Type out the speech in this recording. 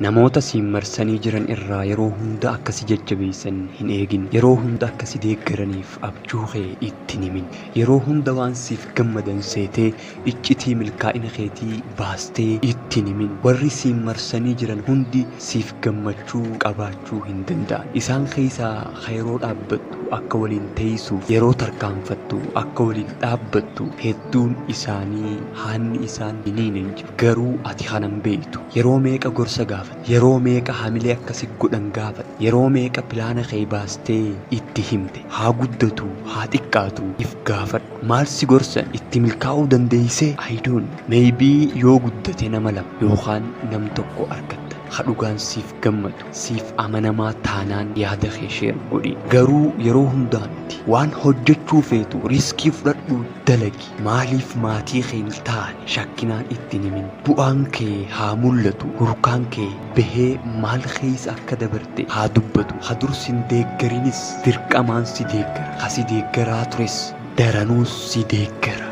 Namoota siin marsanii jiran irraa yeroo hunda akka si jajjabeessan hin eegin. Yeroo hunda akka si deeggaraniif abjuu kee itti hin himin. Yeroo hunda waan siif gammadan seetee iccitii milkaa'ina keetii baastee itti hin himin. Warri siin marsanii jiran hundi siif gammachuu qabaachuu hin danda'an. Isaan keessaa ka yeroo dhaabbattu akka waliin teessuuf, yeroo tarkaanfattu akka waliin dhaabbattu hedduun isaanii haanni isaan hin hiine hin jiru. Garuu ati kana hin beektu. Yeroo meeqa gorsa gaafatte? Yeroo meeqa hamilee akka si godhan gaafatte? Yeroo meeqa pilaana kee baastee itti himte? Haa guddatu, haa xiqqaatu if gaafadhu. Maal si gorsan? Itti milkaa'uu dandeessee? I don't know. Maybe yoo guddate nama lama yookaan nam tokko argatta. Ka dhugaan siif gammadu, siif amanamaa taanaan yaada kee share godhi. Garuu yeroo hundaa miti. Waan hojjechuu feetu risk fudhadhuu dalagi. Maaliif maatii kee hin taane shakkinaan itti hin himin. Bu'aan kee haa mul'atu. Hurkaan kee bahee maal keessa akka dabarte haa dubbatu. Ka dur sin deeggarinis dirqamaan si deeggara. Ka si deeggaraa tures daranuus si deeggara.